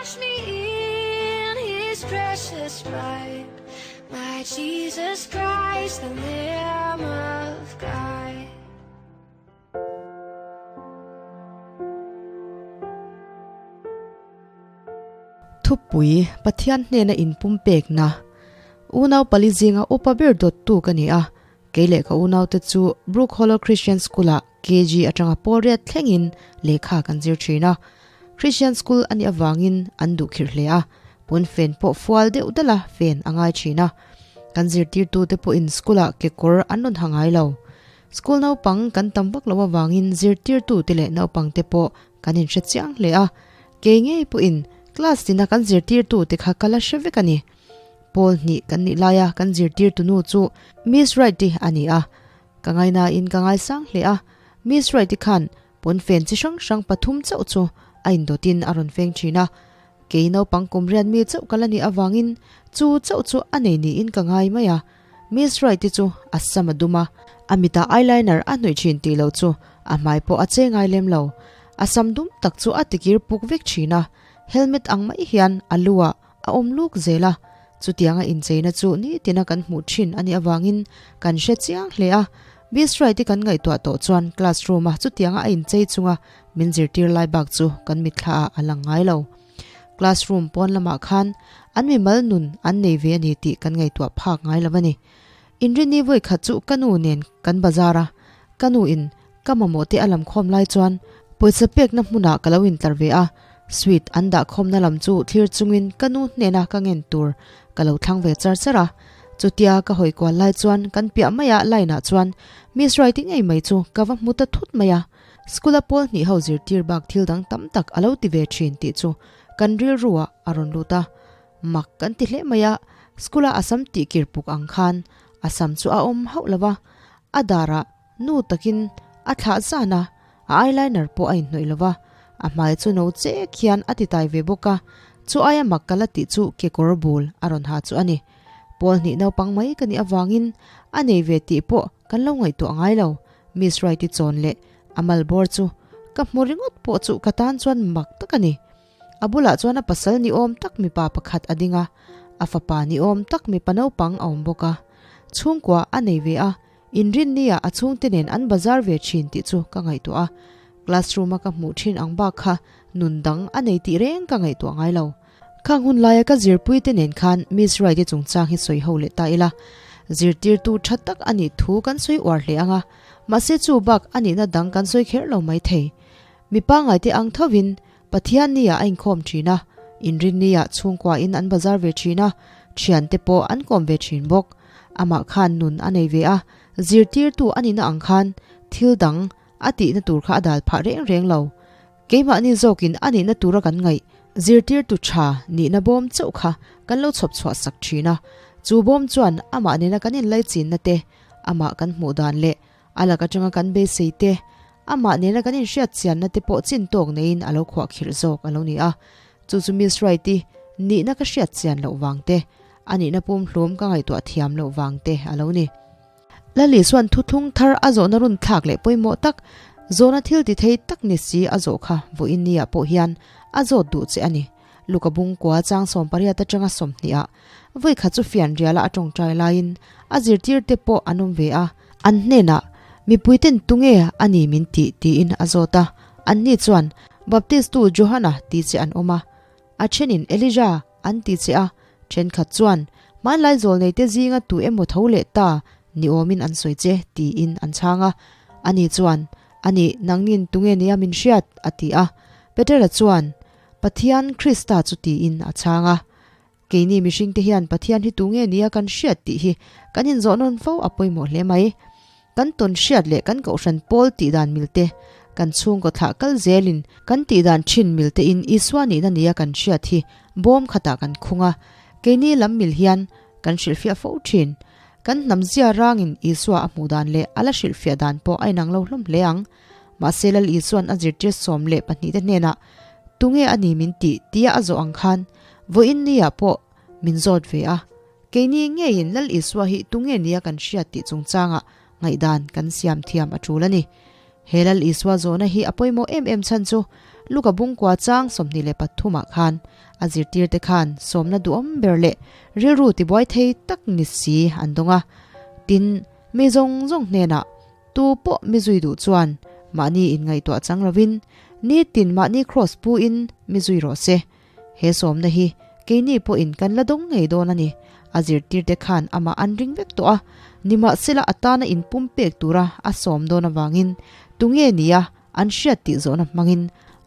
Wash me in his precious blood, my Jesus Christ, the Lamb of God. Thupui, Pathian hnena inpumpekna. Unau pali zinga upa ber dawttu ka ni a, kei leh ka unaute chu Brook Hollow Christian School-ah KG atanga pawl riat thlengin lehkha kan zir thin a. Christian School a nih avangin an duh khirh hle a, pawn fen pawh fual deuh dala fen a ngai thin a. Kan zirtirtute pawhin school-ah kekawr an rawn ha ngai lo. School naupang kan tam vak loh avangin zirtirtute leh naupangte pawh kan inhre chiang hle a. Kei ngei pawhin class tina kan zirtirtute kha ka la hre vek a ni. Pawl hnih kan nih laia kan zirtirtu nu chu Miss Wright-i a ni a. Ka ngainain ka ngaisang hle a, Miss Wright-i khan pawnfen chi hrang hrang pathum chauh chu a indawtin a rawn feng thin a. Kei naupang kum riat mi chauh ka la nih avangin chu chauh chu a nei niin ka ngai mai a. Miss Wright-i chu a sam a dum a, a mitah eyeliner a hnawih thin tih loh chu a hmai pawh a che ngai lem lo. A sam dum tak chu a tikir puk vek thin a, helmet ang mai hian a lu ah a awm luk zel a, chutianga incheina chu nitina kan hmuh thin a nih avangin kan hre chiang hle a. Miss Wright-i kan ngaihtuah tawh chuan classroom-a chutianga a inchei chunga min zirtir lai bak chu kan mitthla ah a lang ngai lo. Classroom pawn lamah khan an mimal nun an nei ve a ni tih kan ngaihtuah phak ngai lo a ni. Inrinni vawi khat chu ka nu nen kan bazar a, ka nu in ka mamawh te a lam khawm lai chuan pawisa pekna hmunah ka lo intlar ve a, sweet an dah khawmna lam chu thlir chungin ka nu hnena ka ngen tur ka lo thlang ve char char a. Chutia ka hawi kual lai chuan kan piah maia line ah chuan Miss Wright-i ngei mai chu ka va hmu ta thut mai a. School-a pawl hnih ho zirtir bak thil dang tam tak a lo ti ve thin tih chu kan rilru ah a rawn lut a. Mak kan ti hle mai a, school-a a sam tih kir puk ang khan a sam chu a awm hauh lo va, a darah nu takin a thlah zan a, a eyeliner pawh a inhnawih lo va, a hmai chu no che khian a ti tai ve bawk a, chu aia mak ka la tih chu kekawr bul a rawn ha chu a ni. Pawl hnih naupang mai ka nih avangin a nei ve tih pawh kan lo ngaihtuah ngai lo, Miss Wright-i chawn leh a malbawr chu ka hmu ringawt pawh chu ka tan chuan mak tak a ni. A bulah chuan a pasal ni awm tak mipa pakhat a ding a, a fapa ni awm tak mipa naupang a awm bawk a. Chhungkua a nei ve a, inrinnia a chhungte nen an bazar ve thin tih chu ka ngaihtuah a. Classroom a ka hmuh thin ang bak kha nun dang a nei tih reng ka ngaihtuah ngai lo. Khang hun laia ka zirpuite nen khan Miss Wright-i chungchang hi sawi ho leh ta ila, zirtirtu tha tak a nih thu kan sawi uar hle ang a, mahse chu bak a nihna dang kan sawi kher lo maithei. Mi pangngaite ang thovin Pathian nia a inkhawm thin a, inrin nia chhungkuain an bazar ve thin a, thiante pawh an kawm ve thin bawk. Amah khan nun a nei ve a, zirtirtu a nihna ang khan thil dang a tihna tur kha a dal phah reng reng lo. Keimahni zawkin a nihna tura kan ngaih zirtirtu tha nihna bawm chauh kha kan lo chhawp chhuah sak thin a, chu bawm chuan amah nena kan inlaichinna te, amah kan hmuh dan leh A lak atanga kan beisei te, amah nena kan inhriat chianna te pawh chin tawk neiin a lo khuah khirh zawk a lo ni a. Chu chu Miss Wright-i nihna ka hriat chian loh vang te, a nihna pumhlum ka ngaihtuah thiam loh vang te a lo ni. Lali chuan thuthlung thar a zawhna run thlak leh pawimawh tak, zawhna thil ti thei tak ni si a zawh kha vawiin nia pawh hian a zawt duh che a ni. Luka bungkua chang 18 atanga 20 ah vawi khat chu fianriala a tawngtai laiin a zirtirte pawh an awm ve a, an hnenah, Mipuiten tunge a ni min tih? tiin a zawt a. Anni chuan, Baptistu Johana ti che an awm a, a thenin Elijah an ti che a, thenkhat chuan, Hmanlai zawlneite zinga tu emaw tho leh ta ni awmin an sawi che, tiin an chhang a. Ani chuan, Anih, nangnin tunge nia min hriat? a ti a. Petera chuan, Pathian Krista chu tiin a chhang a. Keini mihringte hian Pathian hi tunge nia kan hriat tih hi kan inzawh nawn fo a pawimawh hle mai. Kan tawn hriat leh kan kohhran pawl tihdan milte, kan chhungkaw thlah kal zelin kan tihdan thin milte in Isua nihna nia kan hriat hi bawm khatah kan khung a, keini lam mil hian kan hrilhfiah fo thin. Kan hnam zia rangin Isua a hmuh dan leh a la hrilhfiah dan pawh a inang lo hlawm hle ang. Mahse Lal Isua'n a zirtir 12 te hnenah, Tunge a ni min tih? tia a zawh ang khan, Vawiin nia pawh min zawt ve a. Keini ngeiin Lal Isua hi tunge nia kan hriat tih chungchangah ngaihdan kan siam thiam a tul a ni. He Lal Isua zawhna hi a pawimawh em em chhan chu, Luka bungkua chang 23 ah khan a zirtirte khan sawmna duhawm ber leh rilru tibuai thei tak ni si an dawng a. Tin, mi zawng zawng hnenah tu pawh mi zui duh chuan mahni inngaihtuah chang lovin nitin mahni kraws pu in mi zui rawh se. He sawmna hi keini pawhin kan la dawng ngei dawn a ni. A zirtirte khan amah an ring vek tawh a, nimahsela a tana inpumpek tura a sawm dawn avangin tunge nia an hriat tih zawhna hmangin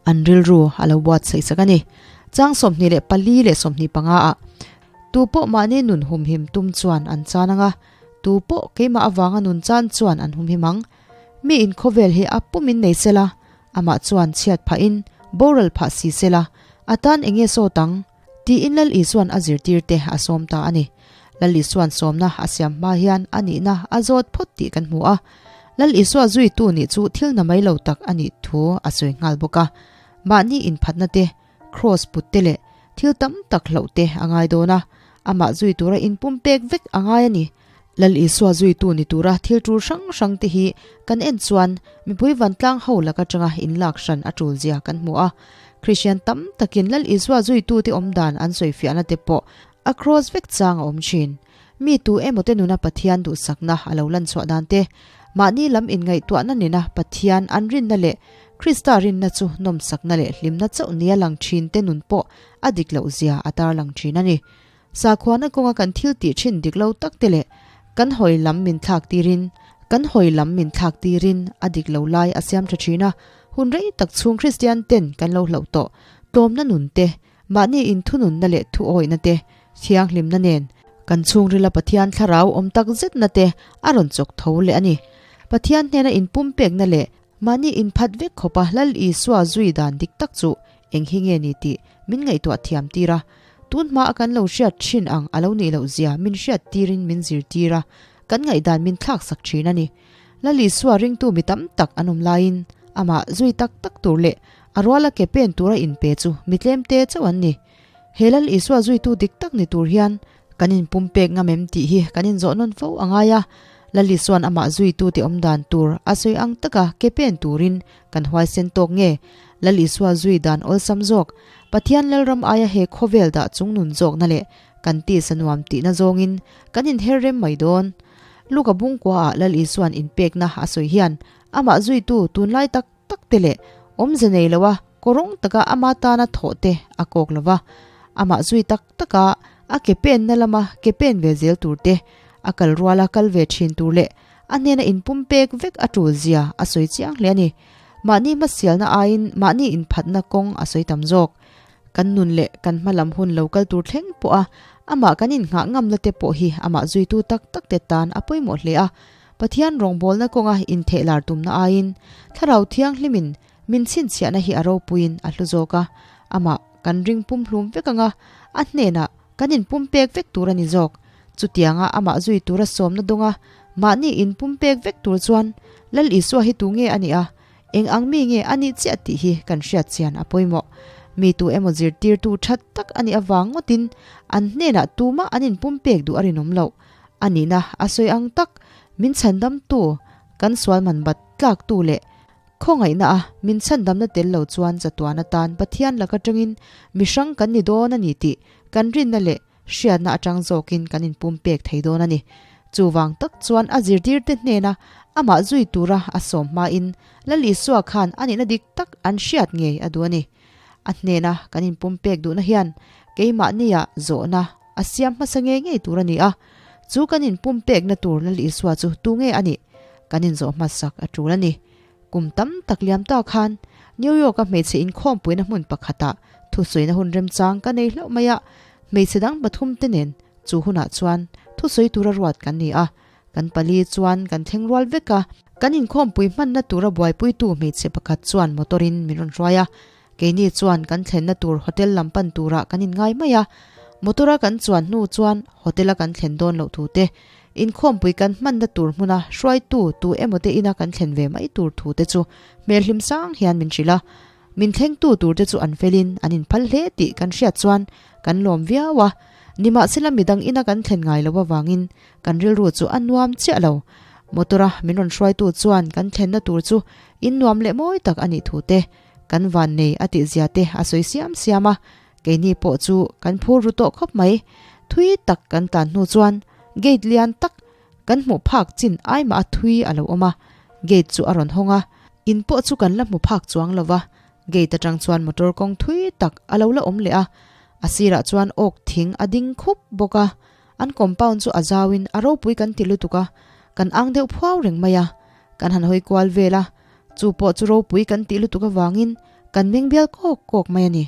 an rilru a lo buatsaih sak a ni. Chang 24 leh 25 ah, Tu pawh mahni nun humhim tum chuan an chan ang a, tu pawh keimah avanga nun chan chuan an humhim ang. Mi in khawvel hi a pumin nei sela, amah chuan chhiat phahin boral phah si sela, a tan eng nge sawt ang? Tiin Lal Isua'n a zirtirte a sawm ta a ni. Lal Isua'n sawmna a siam hma hian a nihna a zawt phawt tih kan hmu a. Lal Isua zuitu nih chu thil na mai lo tak a nih thu a sawi nghal bawk a. Mahni inphatna te, kraws put te leh thil tam tak hlauh te a ngai dawn a, amah zui tura inpumpek vek a ngai a ni. Lal Isua zuitu ni tura thil tul hrang hrang te hi kan en chuan mipui vantlang ho lak atanga inlak hran a tul zia kan hmu a. Kristian tam takin Lal Isua zuitute awm dan an sawifiahna te pawh a kraws vek chang a awm thin. Mi tu emaw te nuna Pathian duhsakna a lo lan chhuah dan te, mahni lam inngaihtuahna nena Pathian an rinna leh Krista rinna chu nawmsakna leh hlimna chauh nia lang thin te nun pawh a dik loh zia a tarlang thin a ni. Sakhuana kawnga kan thil tih thin dik lo tak te leh kan hawi lam min thlak tirin kan hawi lam min thlak tirin a dik lo lai a siam tha thin a, hun rei tak chhung Kristian ten kan lo hlauh tawh tlawmna nun te, mahni inthununna leh thuawihna te, thianghlimna nen kan chhungrila Pathian thlarau awm tak zetna te a rawn chawk tho leh a ni. Pathian hnena inpumpekna leh mahni inphat vek khawpa Lal Isua zui dan dik tak chu Eng hi nge ni tih min ngaihtuah thiam tir a, tun hma a kan lo hriat thin ang a lo nih loh zia min hriat tirin min zirtir a, kan ngaihdan min thlak sak thin a ni. Lal Isua ringtu mi tam tak an awm laiin amah zui tak tak tur leh a ruala ke pen tura inpe chu mi tlemte chauh an ni. He Lal Isua zuitu dik tak ni tur hian Kan inpumpek ngam em tih hi kan inzawh nawn fo a ngai a, Lali chuan amah zuitute awm dan tur a sawi ang taka ke pen turin kan huaisen tawk nge? Lali Isua zui dan awlsam zawk, Pathian Lalram aia he khawvel dah chungnun zawkna leh kan tisa nuam tihna zawngin kan inher rem mai dawn. Luka bungkuaah Lal Isua'n inpekna a sawi hian amah zuitu tunlai tak tak te leh awmze nei loa kawrawng taka ama tana thawh te a kawk lo va, amah zui tak taka a ke penna lama ke pen ve zel tur te, a kal ruala kal ve thin tur leh a hnena inpumpek vek a tul zia a sawi chiang hle a ni. Mahni hmasialna aiin mahni inphatna kawng a sawi tam zawk. Kan nun leh kan hma lam hun lo kal tur thleng pawha amah kan innghah ngamna te pawh hi amah zuitu tak tak te tan a pawimawh hle a. Pathian rawngbawlna kawnga intheh lar tumna aiin Thlarau Thianghlimin min chhinchhiahna hi a ropuiin a hlu zawk a, amah kan ring pumhlum vek anga a hnenah kan inpumpek vek tur a ni zawk. Chutianga amah zui tura sawmna dawnga mahni inpumpek vek tur chuan Lal Isua hi tu nge a nih a, eng ang mi nge a nih chiah tih hi kan hriat chian a pawimawh. Mi tu emaw zirtirtu that tak a nih avang ngawtin an hnenah tumah an inpumpek duh a rinawm loh. A nihna a sawi ang tak, min chhandamtu, kan sual man bat tlaktu leh khawngaihna a min chhandamna tel lo chuan chatuan atan Pathian lak atangin mi hrang kan ni dawn a ni tih kan rinna leh hriatna atang zawkin kan inpumpek thei dawn a ni. Chuvang tak chuan a zirtirte hnena amah zui tura a sawm hmain Lal Isua khan a nihna dik tak an hriat ngei a duh a ni. A hnena kan inpumpek duhna hian keimahnia zawhna A siam hmasa ngei ngei tur a ni a, chu kan inpumpekna tur Lal Isua chu tu nge a nih? Kan inzawh hmasak a tul a ni. Kum tam tak liam ta khan New York-a hmeichhe inkhawmpuina hmun pakhatah thusawiina hun remchang ka nei hlauh mai a, hmeichhe dang pathum te nen chu hunah chuan thusawi tura ruat kan ni a, kan pali chuan kan thleng rual vek a. Kan inkhawmpui hmanna tura buaipuitu hmeichhe pakhat chuan motor-in min rawn hruai a, Keini chuan kan thlenna tur hotel lam pan turah kan inngai mai a, motor-a kan chuan hnu chuan hotel-a kan thlen dawn loh thu te, inkhawmpui kan hmanna tur hmuna hruaitu tu emaw te ina kan thlen ve mai tur thu te chu hmelhlim sang hian min hrilh a. Min thlengtu tur te chu an felin an inphal hle tih kan hriat chuan kan lawm viau a, nimahsela midang ina kan thlen ngai loh avangin kan rilru chu a nuam chiah lo. Motor-a min rawn hruaitu chuan kan thlenna tur chu in nuam leh mawi tak a nih thu te, Kan vannei a tih zia te a sawi siam siam a, keini pawh chu kan phur ru tawh khawp mai. Thui tak kan tlan hnu chuan gate lian tak kan hmuh phak chin ai mah a thui a lo awm a, gate chu a rawn hawng a, in pawh chu kan la hmu phak chuang lo va, gate atang chuan motor kawng thui tak a lo la awm leh a, a sirah chuan awk thing a ding khup bawk a, an compound chu a zauin a ropui kan ti lutuk a, kan ang deuh phuau reng mai a, kan han hawi kual vel a, chu pawh chu ropui kan tih lutuk avangin kan meng bial kawk kawk mai a ni.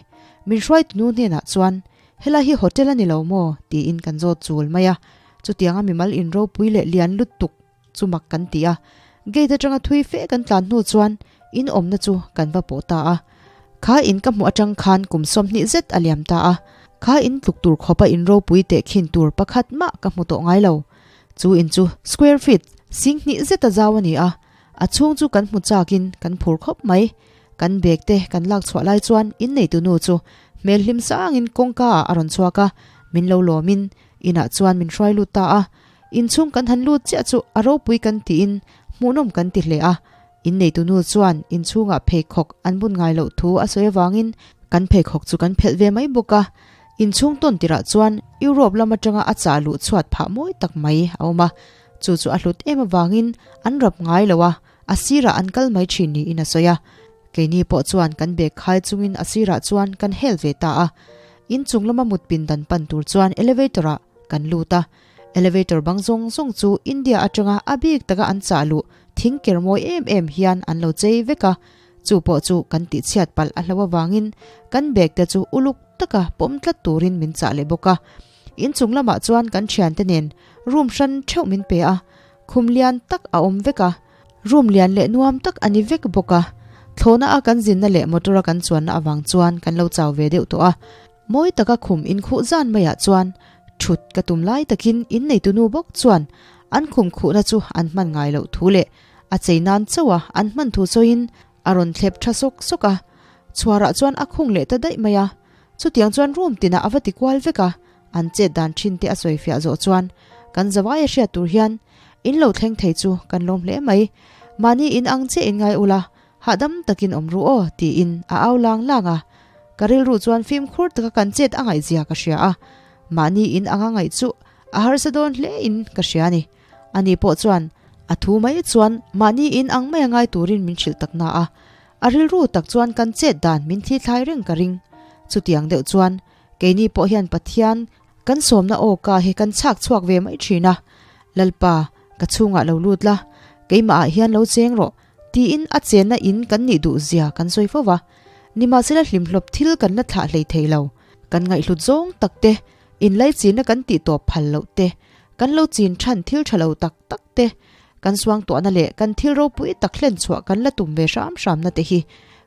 Min hruaitunu hnenah chuan, Helai hi hotel a ni lo maw? tiin kan zawt chul mai a, chutianga mimal in ropui leh lian lutuk chu mak kan ti a, gate atanga thui fe kan tlan hnu chuan in awmna chu kan va pawh ta a. Kha in ka hmuh atang khan kum 20 zet a liam ta a, kha in tluk tur khawpa in ropui teh khin tur pakhat mah ka hmu tawh ngai lo. Chu in chu square feet 20,000 zet a zau a ni a, a chhung chu kan hmu chakin kan phur khawp mai. Kan bag te kan lak chhuah lai chuan in neitunu chu hmel hlim sangin kawngka ah a rawn chhuak a, min lo lawmin inah chuan min hruai lut ta a. Inchhung kan han lut chiah chu a ropui kan tiin hmuhnawm kan ti hle a, inneitunu chuan inchhungah pheikhawk an bun ngai loh thu a sawi avangin kan pheikhawk chu kan phelh ve mai bawk a. Inchhung tawn tirah chuan Europe lam atanga a chah luh chhuat phah mawi tak mai a awm a, chu chu a hlut em avangin an rap ngai lo a, a sirah an kal mai thin niin a sawi a. Keini pawh chuan kan bag khai chungin a sirah chuan kan hel ve ta a. Inchung lama mut pindan pan tur chuan elevator ah kan lut a. Elevator bang zawng zawng chu India atanga a bik taka an chah luh thing ker mawi em em hian an lo chei vek a, chu pawh chu kan tihchhiat palh a hlo avangin kan bag te chu uluk taka pawm tlat turin min chah leh bawk a. Inchung lamah chuan kan thiante nen room hran theuh min pe a, khum lian tak a awm vek a, room lian leh nuam tak a ni vek bawk a. Thlawhna a kan zinna leh motor a kan chuanna avang chuan kan lo chau ve deuh tawh a. Mawi taka khum inkhuh zan maiah chuan thut ka tum lai takin inneitu nu bawk chuan an khum khuhna chu an hman ngai loh thu leh a chei nan chauh a an hman thu sawiin a rawn thlep tha sawk sawk a, chhuarah chuan a khung leh ta daih mai a. Chutiang chuan room tinah a va ti kual vek a, an chet dan thin te a sawi fiah zawh chuan kan zavai a hriat tur hian in lo thleng thei chu kan lawm hle mai. Mahni in ang chiah in ngai ula Hahdam takin awm ru aw, tiin a au lang lang a. Ka rilru chuan fimkhur taka kan chet a ngaihzia ka hria a, mahni in anga ngaih chu a harsa dawn hle in ka hria a ni. Ani pawh chuan a thu mai chuan mahni in ang mai a ngai turin min hrilh tak na a, a rilru tak chuan kan chet dan min thli thlai reng ka ring. Chutiang deuh chuan keini pawh hian Pathian kan sawmna aw ka hi kan chhak chhuak ve mai thin a, Lalpa, ka chhungah lo lut la, keimahah hian lo cheng rawh, Tiin a chenna in kan nih duh zia kan sawi fo va. Nimahsela hlimhlawp thil kan la thlah hlei thei lo. Kan ngaihhlut zawng tak te, inlaichinna kan tih tawp phal loh te, kan lo chin than thil tha lo tak tak te, kan suangtuahna leh kan thil ropui tak hlen chhuah kan la tum ve hram hramna te hi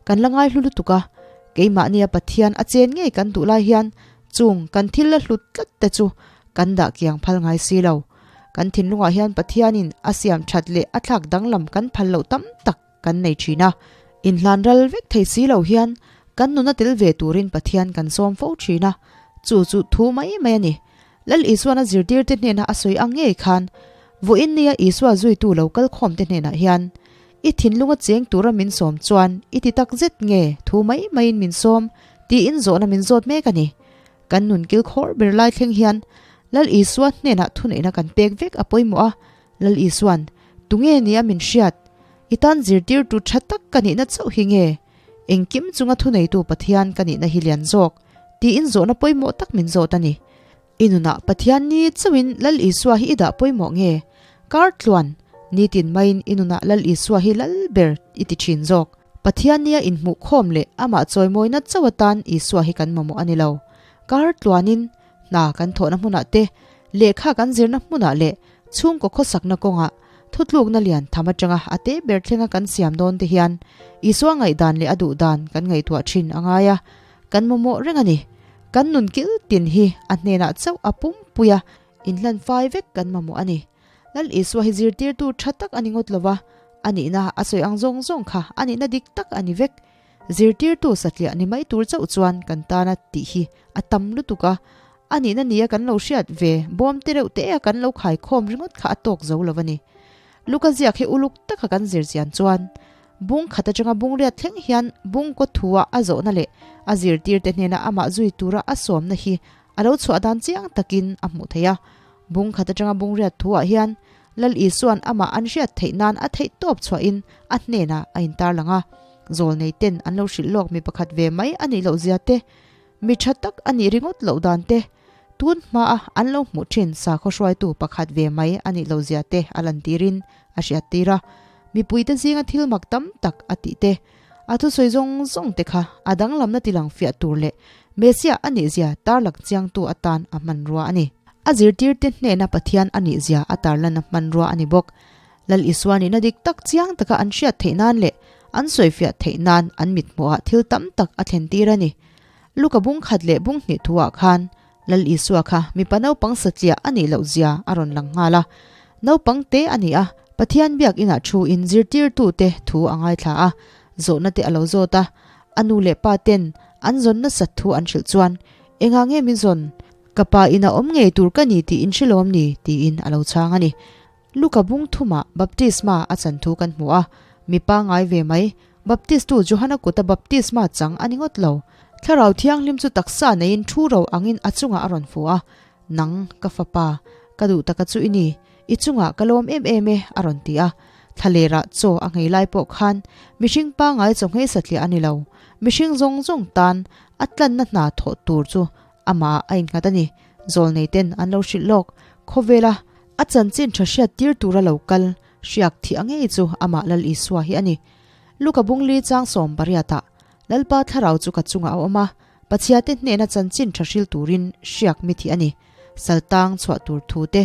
kan la ngaihlu lutuk a. Keimahnia Pathian a chen ngei kan duh lai hian chung kan thil la hlut tlat te chu kan dah kiang phal ngai si lo. Kan thinlungah hian Pathianin a siam that leh a thlak danglam kan phal loh tam tak kan nei thin a. Inhlan ral vek thei si lo hian kan nuna tel ve turin Pathian kan sawm fo thin a, chu chu thu mai mai a ni. Lal Isuan a zirtirte hnena a sawi ang ngei khan, Vawiin nia Isua zuitu lo kal khawmte hnenah hian, I thinlunga cheng tura min sawm chuan i ti tak zet nge thu mai maiin min sawm tiin zawhna min zawt mek a ni. Kan nun kil khawr ber lai thleng hian Lal Isua hnenah thuneihna kan pek vek a pawimawh a, Lal Isua'n, Tunge nia min hriat? I tan zirtirtu tha tak ka nihna chauh hi nge? Engkim chunga thuneitu Pathian ka nihna hi lian zawk? tiin zawhna pawimawh tak min zawt a ni. I nunah Pathian ni chauhin Lal Isua hi i dah pawimawh nge? Kar tluan, nitin maiin i nunah Lal Isua hi lal ber i ti thin zawk. Pathian nia inhmuh khawm leh amah chawimawina chauh atan Isua hi kan mamawh a ni lo. Kar tluanin, hna kan thawhna hmunah te, lehkha kan zirna hmunah leh chhungkaw khawsakna kawngah thutlukna lian tham atanga a te ber thlenga kan siam dawn te hian Isua ngaihdan leh a duhdan kan ngaihtuah thin a ngai a, kan mamawh reng a ni. Kan nun kil tin hi a hnenah chauh a pumpui a, inhlan fai vek kan mamawh a ni. Lal Isua hi zirtirtu tha tak a ni ngawt lova, a nihna a sawi ang zawng zawng kha a nihna dik tak a ni vek. Zirtirtu satliah ni mai tur chauh chuan kan tana tih hi a tam lutuk a, a nihna nia kan lo hriat ve bawm te reuh te a kan lo khaikhawm ringawt kha a tawk zo lo a ni. Luka ziak hi uluk taka kan zir chian chuan. Bung khat atanga bung riat thleng hian bung kaw thua a zawhna leh a zirtirte hnena amah zui tura a sawmna hi a lo chhuah dan chiang takin a hmuh theih a. Bung khat atanga bung riat thuah hian Lal Isua'n amah an hriat theih nan a theih tawp chhuahin a hnenah a intarlang a. Zawlnei ten an lo hrilh lawk mi pakhat ve mai a nih loh zia te, mi tha tak a nih ringawt loh dan te, tun hmaa an lo hmuh thin sakhaw hruaitu pakhat ve mai a nih loh zia te a lantirin a hriattir a. Mipuite zinga thil mak tam tak a tih te, a thusawi zawng zawng te kha a danglamna tilang fiah tur leh Messiah a nihzia tarlak chiangtu atan a hmanrua a ni. A zirtirte hnena Pathian a nihzia a tarlan a hmanrua a ni bawk. Lal Isua nihna dik tak chiang taka an hriat theih nan leh an sawifiah theih nan an mithmuhah thil tam tak a thlentir a ni. Luka bung khat leh bung hnih thuah khan Lal Isua kha mipa naupang satliah a nih loh zia a rawn lang nghal a. Naupang te a ni a, Pathian biak inah thu in zirtirtute thu a ngaithla a, zawhna te a lo zawt a. A nu leh pa ten an zawn nasat thu an hrilh chuan, Engah nge min zawn? Ka pa ina awm ngei tur ka ni tih in hrilawm ni? tiin a lo chhang a ni. Luka bung thumah baptisma a chan thu kan hmu a, mi pangngai ve mai, Baptistu Johana kuta baptisma chang a ni ngawt lo. Thlarau Thianghlim chu taksa neiin thu ro angin a chungah a rawn fu a, Nang, ka fapa, ka duh taka chu i ni, i chungah ka lawm em em e, a rawn ti a. Thlalerah chaw a nghei lai pawh khan mihring pangngai chaw nghei satliah a ni lo, mihring zawng zawng tan a tlanna hna thawh tur chu amah a innghat a ni. Zawlnei ten an lo hrilh lawk, khawvela a chanchin tha hriat tir tura lo kal hriak thih a ngei chu amah Lal Isua hi a ni. Luka bungli chang 18 ah Lalpa thlarau chu ka chungah a awm a, Pathiate hnena chanchin tha hril turin hriak mi thih a ni. Saltang chhuah tur thu te,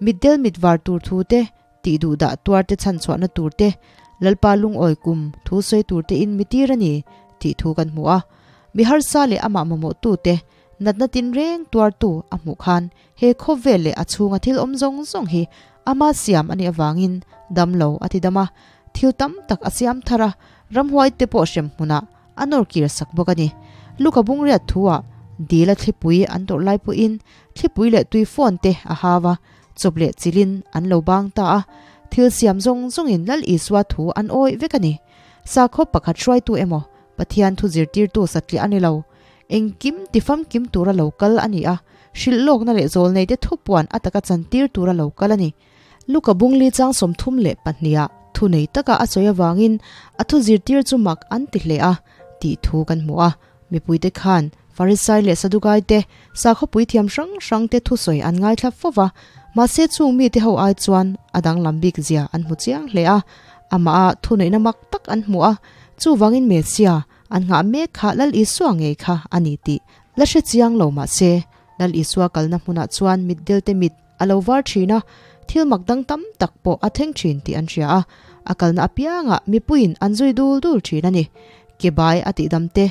mitdel mitvar tur thu te, tih duh dah tuar te chhan chhuahna tur te, Lalpa lungawi kum thu sawi tur te in mi tir a ni tih thu kan hmu a. Mi harsa leh amah mamawh tu te, natna tinreng tuar tu a hmuh khan he khawvel leh a chhunga thil awm zawng zawng hi ama siam a nih avangin dam lo a ti dam a, thil tam tak a siam thar a, ramhuai te pawh hrem hmunah a nawr kir sak bawk a ni. Luka bungriat thuah dila thlipui an tawrh lai pawhin thlipui leh tui phone te a hau a, chawp leh chilhin an lo bang ta a, thil siam zawng zawngin Lal Isua thu an awih vek a ni. Sakhaw pakhat hruaitu emaw Pathian thu zirtirtu satliah a ni lo. Engkim tifamkim tura lo kal a ni a, hrilh lawkna leh zawlneite thupuan a taka chantir tura lo kal a ni. Luka bungli chang 32 ah thu nei taka a sawi avangin a thu zirtir chu mak an ti hle a tih thu kan hmu a. Mipuite khan Farisai leh Sadukai te, sakhaw puithiam hrang hrang te thusawi an ngaithla fo va, mahse chung mite ho ai chuan a danglam bik zia an hmu chiang hle a. Amah a thuneihna mak tak an hmu a, chuvangin Messia an nghah mek kha Lal Isua ngei kha a ni tih la hre chiang lo mahse Lal Isua kalna hmunah chuan mitdelte mit a lo var thin a, thil mak dang tam tak pawh a thleng thin tih an hria a, a kalna apiangah mipuiin an zui dul dul thin a ni. Ke bai a tihdam te,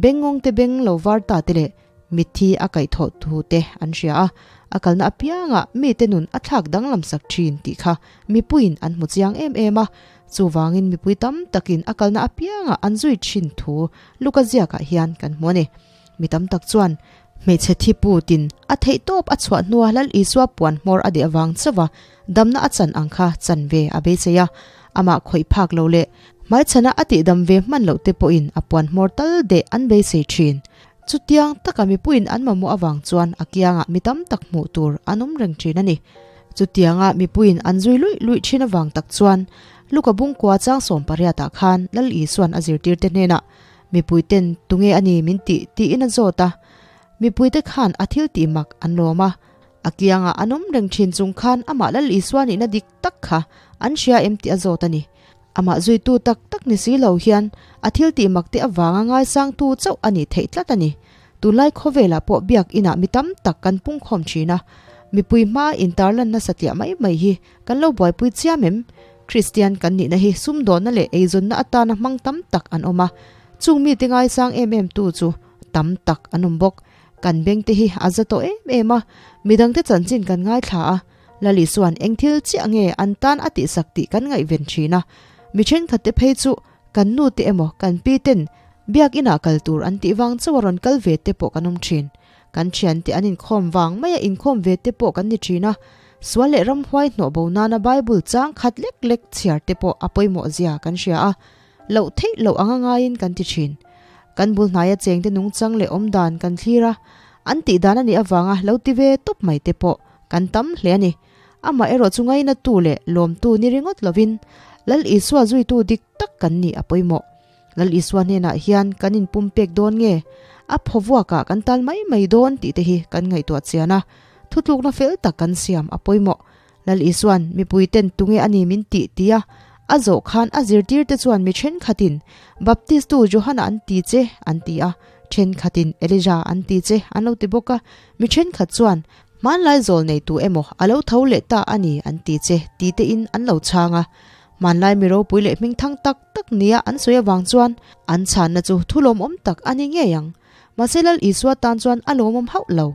bengngawng te beng lo var ta te leh mitthi a kaihthawh thu te an hria a, a kalna apiangah mite nun a thlak danglam sak thin tih kha mipuiin an hmu chiang em em a, chuvangin mipui tam takin a kalna apiangah an zui thin thu Luka ziakah hian kan hmu a ni. Mi tam tak chuan hmeichhe thi putin a theih tawp a chhuah hnua Lal Isua puan hmawr a deh avang chauha damna a chan ang kha chan ve a beisei a. Amah khawih phak lo leh hmaichhana a tihdam ve hman loh te pawhin a puan hmawr tal deh an beisei thin. Chutiang taka mipuiin an mamawh avang chuan a kiangah mi tam tak hmuh tur an awm reng thin a ni. Chutianga mipuiin an zui luih luih thin avang tak chuan Luka bungkua chang 18 ah khan Lal Isuan a zirtirte hnenah Mipuiten tunge a ni min tih tiin a zawt a. Mipuite khan a thil tih mak an lawm a. A kiangah an awm reng thin chung khan amah Lal Isua nihna dik tak kha an hria em tih a zawt a ni. Amah zuitu tak tak ni si lo hian a thil tih mak te avanga ngaisangtu chauh a nih theih tlat a ni. Tunlai khawvelah pawh biak inah mi tam tak kan pungkhawm thin a. Mipui hmaa intarlanna satliah mai mai hi kan lo buaipui chiam em? Kristian kan nihna hi sumdawnna leh eizawnna atana hmang tam tak an awm a, chung mite ngaisang em em tu chu tam tak an awm bawk. Kan bengte hi a za tawh em em a, midangte chanchin kan ngaithla a, Lali chuan eng thil chiah nge an tan a tihsak tih kan ngaihven thin a. Mi thenkhatte phei chu kan nute emaw kan pi ten biakinah kal tur an tih vang chauh a rawn kal ve te pawh kan awm thin. Kan thiante an inkhawm vang maia inkhawm ve te pawh kan ni thin a, sual leh ramhuai hnawh bo nana Bible chang khat lek lek chhiar te pawh a pawimawh zia kan hria a. Loh theih loh anga ngaiin kan ti thin. Kan bul hnaia chengte nungchang leh awmdan kan thlir a, an tih dan a nih avanga lo ti ve tawp mai te pawh kan tam hle a ni. Amah erawh chu ngainatu leh lawmtu ni ringawt lovin Lal Isua zuitu dik tak kan nih a pawimawh. Lal Isua hnenah hian kan inpumpek dawn nge? A phawvuakah kan tal mai mai dawn tih te hi kan ngaihtuah chian a, thutlukna fel tak kan siam a pawimawh. Lal Isua'n mipuiten tunge a ni min tih tia a zawh khan a zirtirte chuan mi thenkhatin Baptistu Johana an ti che an ti a, thenkhatin Elijah an ti che an lo ti bawk a, mi thenkhat chuan hmanlai zawl nei tu emaw a lo tho leh ta a ni an ti che ti tein an lo chhang a. Hmanlai mi ropui leh hmingthang tak tak nia an sawi avang chuan an chhanna chu thu lawmawm tak a ni ngei ang. Mahse Lal Isua tan chuan a lawmawm hauh lo.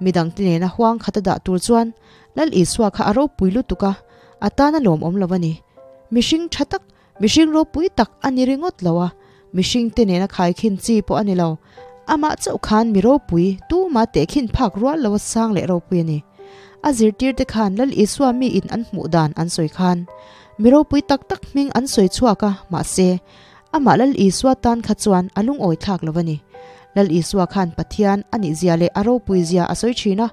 Midangte nena huang khat a dah tur chuan Lal Isua kha a ropui lutuk a, a tan a lawmawm lo a ni. Mihring tha tak, mihring ropui tak a ni ringawt lo a, mihringte nena khaikhin chi pawh a ni lo. Amah chauh khan mi ropui tuma tehkhin phak rual lo a sang leh ropui a ni. A zirtirte khan Lal Isua mi in an hmuh dan an sawi khan mi ropui tak tak hming an sawi chhuak a, mahse, amah Lal Isua tan kha chuan a lungawi thlak lo a ni. Lal Isua khan Pathian a nih zia leh a ropui zia a sawi thin a,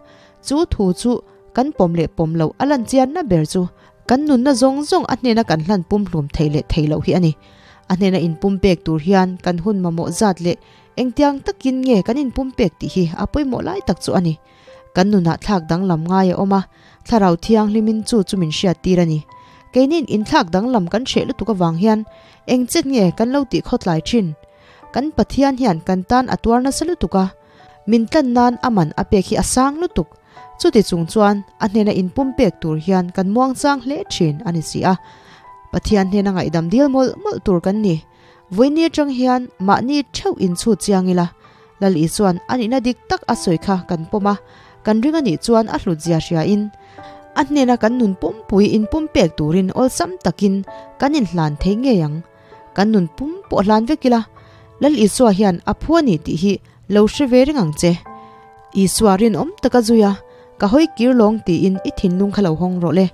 chu thu chu kan pawm leh pawm loh a lan chianna ber chu kan nunna zawng zawng a hnena kan hlan pumhlum thei leh thei loh hi a ni. A hnena inpumpek tur hian kan hun mamawh zat leh engtiang takin nge kan inpumpek tih hi a pawimawh lai tak chu a ni. Kan nunah thlak danglam ngai a awm a, Thlarau Thianghlimin chu chu min hriat tir a ni. Keinin inthlak danglam kan hreh lutuk avang hian eng chet nge kan lo tih khawtlai thin? Kan Pathian hian kan tan a tuar nasa lutuk a, min tlan nan a man a pek hi a sang lutuk. Chuti chung chuan a hnena inpumpek tur hian kan muangchang hle thin a ni si a. Pathian hnena ngaihdam dil mawlh mawlh tur kan ni. Vawiini atang hian mahni theuh inchhut chiang ila, Lal Isua'n a nihna dik tak a sawi kha kan pawm a, kan ring a nih chuan a hlutzia hriain a hnena kan nun pumpui inpumpek turin awlsam takin kan inhlan thei ngei ang. Kan nun pum pawh hlan vek ila, Lal Isua hian a phu a ni tih hi lo hre ve reng ang che. Isua rinawm taka zui a, ka hawi kir lawng tiin i thinlung kha lo hawng rawh le.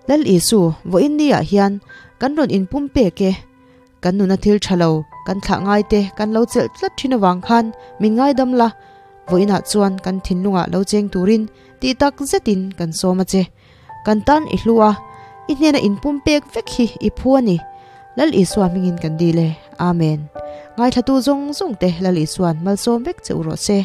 Lal Isu, vawiin niah hian kan rawn inpumpek e. Kan nuna thil tha lo, kan thlah ngai te kan lo chelh tlat thin avang khan min ngaidam la, vawiinah chuan kan thinlungah lo cheng turin tih tak zetin kan sawm a che. Kan tan i hlu a, i hnena inpumpek vek hi i phu a ni. Lal Isua hmingin kan dil e. Amen. Ngaithlatu zawng zawng te Lal Isua'n malsawm vek che u rawh se.